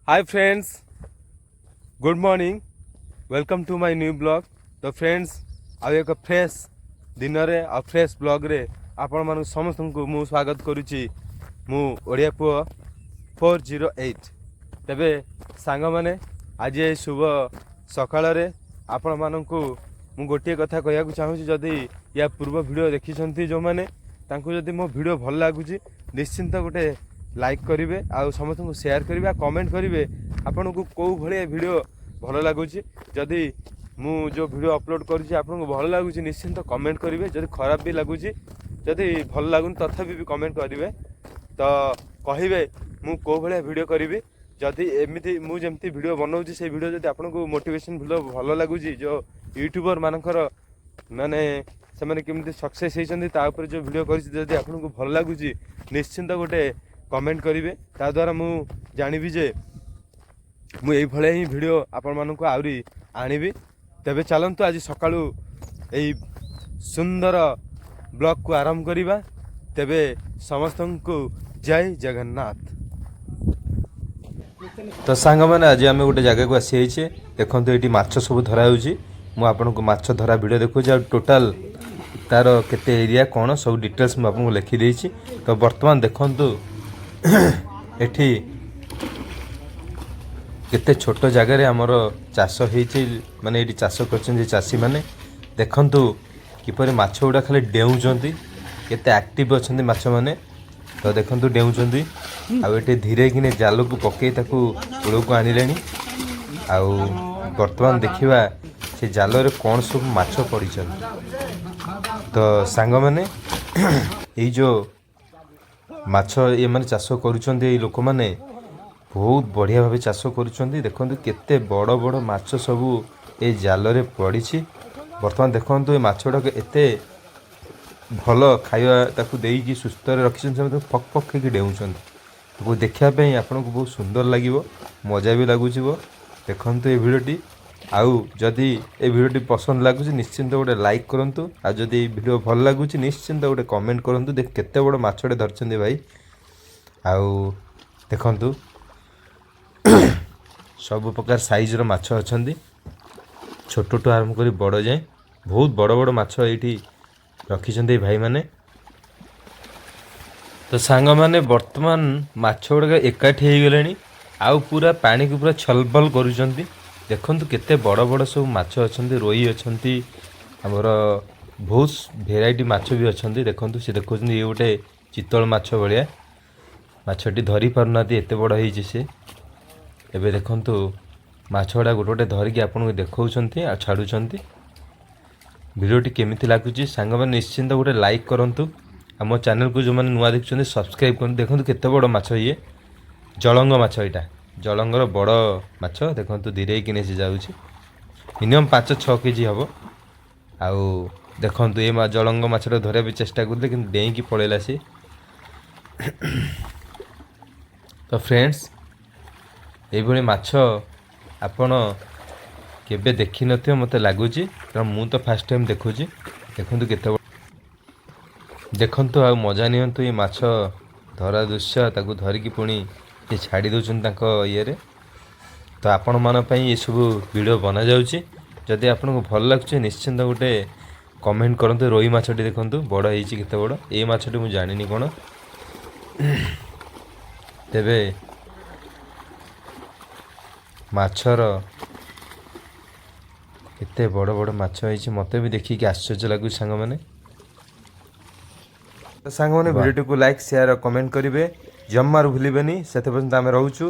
Hi friends, good morning, welcome to my new vlog. ତ friends, ଆଉ ଏକ fresh ଦିନରେ ଆଉ ଫ୍ରେଶ୍ ବ୍ଲଗ୍ରେ ଆପଣମାନଙ୍କୁ ସମସ୍ତଙ୍କୁ ମୁଁ ସ୍ୱାଗତ କରୁଛି। ମୁଁ ଓଡ଼ିଆ ପୁଅ 408। ତେବେ ସାଙ୍ଗମାନେ, ଆଜି ଏହି ଶୁଭ ସକାଳରେ ଆପଣମାନଙ୍କୁ ମୁଁ ଗୋଟିଏ କଥା କହିବାକୁ ଚାହୁଁଛି। ଯଦି ୟା ପୂର୍ବ ଭିଡ଼ିଓ ଦେଖିଛନ୍ତି ଯେଉଁମାନେ, ତାଙ୍କୁ ଯଦି ମୋ ଭିଡ଼ିଓ ଭଲ ଲାଗୁଛି, ନିଶ୍ଚିନ୍ତ ଗୋଟେ ଲାଇକ୍ କରିବେ ଆଉ ସମସ୍ତଙ୍କୁ ସେୟାର କରିବେ ଆଉ କମେଣ୍ଟ କରିବେ ଆପଣଙ୍କୁ କେଉଁ ଭଳିଆ ଭିଡ଼ିଓ ଭଲ ଲାଗୁଛି। ଯଦି ମୁଁ ଯେଉଁ ଭିଡ଼ିଓ ଅପଲୋଡ଼ କରୁଛି ଆପଣଙ୍କୁ ଭଲ ଲାଗୁଛି, ନିଶ୍ଚିନ୍ତ କମେଣ୍ଟ କରିବେ। ଯଦି ଖରାପ ବି ଲାଗୁଛି, ଯଦି ଭଲ ଲାଗୁନି, ତଥାପି ବି କମେଣ୍ଟ କରିବେ। ତ କହିବେ ମୁଁ କେଉଁ ଭଳିଆ ଭିଡ଼ିଓ କରିବି। ଯଦି ଏମିତି ମୁଁ ଯେମିତି ଭିଡ଼ିଓ ବନାଉଛି, ସେଇ ଭିଡ଼ିଓ ଯଦି ଆପଣଙ୍କୁ ମୋଟିଭେସନ୍ ଭିଡ଼ିଓ ଭଲ ଲାଗୁଛି, ଯେଉଁ ୟୁଟ୍ୟୁବର ମାନଙ୍କର ମାନେ ସେମାନେ କେମିତି ସକ୍ସେସ୍ ହେଇଛନ୍ତି ତା ଉପରେ ଯେଉଁ ଭିଡ଼ିଓ କରିଛି, ଯଦି ଆପଣଙ୍କୁ ଭଲ ଲାଗୁଛି, ନିଶ୍ଚିନ୍ତ ଗୋଟେ କମେଣ୍ଟ କରିବେ। ତା ଦ୍ୱାରା ମୁଁ ଜାଣିବି ଯେ ମୁଁ ଏଇଭଳିଆ ହିଁ ଭିଡ଼ିଓ ଆପଣମାନଙ୍କୁ ଆହୁରି ଆଣିବି। ତେବେ ଚାଲନ୍ତୁ, ଆଜି ସକାଳୁ ଏଇ ସୁନ୍ଦର ବ୍ଲଗ୍କୁ ଆରମ୍ଭ କରିବା। ତେବେ ସମସ୍ତଙ୍କୁ ଜୟ ଜଗନ୍ନାଥ। ତ ସାଙ୍ଗମାନେ, ଆଜି ଆମେ ଗୋଟେ ଜାଗାକୁ ଆସିଯାଇଛେ। ଦେଖନ୍ତୁ, ଏଇଠି ମାଛ ସବୁ ଧରା ହେଉଛି। ମୁଁ ଆପଣଙ୍କୁ ମାଛ ଧରା ଭିଡ଼ିଓ ଦେଖାଉଛି ଆଉ ଟୋଟାଲ୍ ତାର କେତେ ଏରିଆ କ'ଣ ସବୁ ଡିଟେଲ୍ସ ମୁଁ ଆପଣଙ୍କୁ ଲେଖିଦେଇଛି। ତ ବର୍ତ୍ତମାନ ଦେଖନ୍ତୁ, ଏଠି କେତେ ଛୋଟ ଜାଗାରେ ଆମର ଚାଷ ହେଇଛି, ମାନେ ଏଇଠି ଚାଷ କରିଛନ୍ତି ଚାଷୀମାନେ। ଦେଖନ୍ତୁ କିପରି ମାଛ ଗୁଡ଼ା ଖାଲି ଡେଉଁଛନ୍ତି, କେତେ ଆକ୍ଟିଭ୍ ଅଛନ୍ତି ମାଛମାନେ। ତ ଦେଖନ୍ତୁ, ଡେଉଁଛନ୍ତି ଆଉ ଏଠି ଧୀରେ କିନି ଜାଲକୁ ପକେଇ ତାକୁ କୂଳକୁ ଆଣିଲେଣି। ଆଉ ବର୍ତ୍ତମାନ ଦେଖିବା ସେ ଜାଲରେ କ'ଣ ସବୁ ମାଛ ପଡ଼ିଛନ୍ତି। ତ ସାଙ୍ଗମାନେ, ଏଇ ଯେଉଁ ମାଛ ଏମାନେ ଚାଷ କରୁଛନ୍ତି, ଏଇ ଲୋକମାନେ ବହୁତ ବଢ଼ିଆ ଭାବେ ଚାଷ କରୁଛନ୍ତି। ଦେଖନ୍ତୁ, କେତେ ବଡ଼ ବଡ଼ ମାଛ ସବୁ ଏଇ ଜାଲରେ ପଡ଼ିଛି। ବର୍ତ୍ତମାନ ଦେଖନ୍ତୁ, ଏ ମାଛ ଗୁଡ଼ାକ ଏତେ ଭଲ ଖାଇବା ତାକୁ ଦେଇକି ସୁସ୍ଥରେ ରଖିଛନ୍ତି, ସେମାନେ ଫକ୍ ଫକ୍ ହେଇକି ଡେଉଁଛନ୍ତି। ତାକୁ ଦେଖିବା ପାଇଁ ଆପଣଙ୍କୁ ବହୁତ ସୁନ୍ଦର ଲାଗିବ, ମଜା ବି ଲାଗୁଥିବ। ଦେଖନ୍ତୁ ଏ ଭିଡ଼ିଓଟି। ଆଉ ଯଦି ଏ ଭିଡ଼ିଓଟି ପସନ୍ଦ ଲାଗୁଛି, ନିଶ୍ଚିନ୍ତ ଗୋଟେ ଲାଇକ୍ କରନ୍ତୁ। ଆଉ ଯଦି ଏଇ ଭିଡ଼ିଓ ଭଲ ଲାଗୁଛି, ନିଶ୍ଚିନ୍ତ ଗୋଟେ କମେଣ୍ଟ କରନ୍ତୁ। ଦେଖ, କେତେ ବଡ଼ ମାଛଟେ ଧରିଛନ୍ତି ଭାଇ। ଆଉ ଦେଖନ୍ତୁ, ସବୁ ପ୍ରକାର ସାଇଜ୍ର ମାଛ ଅଛନ୍ତି, ଛୋଟଠୁ ଆରମ୍ଭ କରି ବଡ଼ ଯାଏଁ। ବହୁତ ବଡ଼ ବଡ଼ ମାଛ ଏଇଠି ରଖିଛନ୍ତି ଏଇ ଭାଇମାନେ। ତ ସାଙ୍ଗମାନେ, ବର୍ତ୍ତମାନ ମାଛ ଗୁଡ଼ାକ ଏକାଠି ହେଇଗଲେଣି ଆଉ ପୁରା ପାଣିକୁ ପୁରା ଛଲବଲ କରୁଛନ୍ତି। ଦେଖନ୍ତୁ, କେତେ ବଡ଼ ବଡ଼ ସବୁ ମାଛ ଅଛନ୍ତି। ରୋହି ଅଛନ୍ତି, ଆମର ବହୁତ ଭେରାଇଟି ମାଛ ବି ଅଛନ୍ତି। ଦେଖନ୍ତୁ, ସେ ଦେଖାଉଛନ୍ତି, ଇଏ ଗୋଟେ ଚିତଳ ମାଛ ଭଳିଆ ମାଛଟି, ଧରି ପାରୁନାହାନ୍ତି, ଏତେ ବଡ଼ ହେଇଛି ସେ। ଏବେ ଦେଖନ୍ତୁ, ମାଛ ଗୁଡ଼ା ଗୋଟେ ଗୋଟେ ଧରିକି ଆପଣଙ୍କୁ ଦେଖାଉଛନ୍ତି ଆଉ ଛାଡ଼ୁଛନ୍ତି। ଭିଡ଼ିଓଟି କେମିତି ଲାଗୁଛି ସାଙ୍ଗମାନେ, ନିଶ୍ଚିନ୍ତ ଗୋଟେ ଲାଇକ୍ କରନ୍ତୁ। ଆମ ଚ୍ୟାନେଲକୁ ଯେଉଁମାନେ ନୂଆ ଦେଖୁଛନ୍ତି, ସବସ୍କ୍ରାଇବ୍ କରନ୍ତୁ। ଦେଖନ୍ତୁ, କେତେ ବଡ଼ ମାଛ ଇଏ, ଜଳଙ୍ଗ ମାଛ। ଏଇଟା ଜଳଙ୍ଗର ବଡ଼ ମାଛ। ଦେଖନ୍ତୁ, ଧୀରେଇକିନି ସେ ଯାଉଛି। ମିନିମମ୍ 5-6 କେଜି ହେବ। ଆଉ ଦେଖନ୍ତୁ, ଏ ଜଳଙ୍ଗ ମାଛଟା ଧରିବା ପାଇଁ ଚେଷ୍ଟା କରୁଥିଲେ, କିନ୍ତୁ ଡେଇଁକି ପଳେଇଲା ସିଏ। ତ ଫ୍ରେଣ୍ଡସ୍, ଏଇଭଳି ମାଛ ଆପଣ କେବେ ଦେଖିନଥିବେ ମୋତେ ଲାଗୁଛି, କାରଣ ମୁଁ ତ ଫାର୍ଷ୍ଟ ଟାଇମ୍ ଦେଖୁଛି। ଦେଖନ୍ତୁ କେତେ ବଡ଼। ଦେଖନ୍ତୁ ଆଉ ମଜା ନିଅନ୍ତୁ ଏଇ ମାଛ ଧରା ଦୃଶ୍ୟ। ତାକୁ ଧରିକି ପୁଣି ସେ ଛାଡ଼ି ଦେଉଛନ୍ତି ତାଙ୍କ ଇଏରେ। ତ ଆପଣମାନଙ୍କ ପାଇଁ ଏସବୁ ଭିଡ଼ିଓ ବନାଯାଉଛି। ଯଦି ଆପଣଙ୍କୁ ଭଲ ଲାଗୁଛି, ନିଶ୍ଚିନ୍ତ ଗୋଟେ କମେଣ୍ଟ କରନ୍ତୁ। ରୋହି ମାଛଟି ଦେଖନ୍ତୁ, ବଡ଼ ହେଇଛି କେତେ ବଡ଼। ଏଇ ମାଛଟି ମୁଁ ଜାଣିନି କ'ଣ। ତେବେ ମାଛର କେତେ ବଡ଼ ବଡ଼ ମାଛ ହେଇଛି, ମୋତେ ବି ଦେଖିକି ଆଶ୍ଚର୍ଯ୍ୟ ଲାଗୁଛି ସାଙ୍ଗମାନେ। ତ ସାଙ୍ଗମାନେ, ଭିଡ଼ିଓଟିକୁ ଲାଇକ୍, ସେୟାର ଆଉ କମେଣ୍ଟ କରିବେ ଜମାରୁ ଭୁଲିବେନି। ସେତେ ପର୍ଯ୍ୟନ୍ତ ଆମେ ରହୁଛୁ।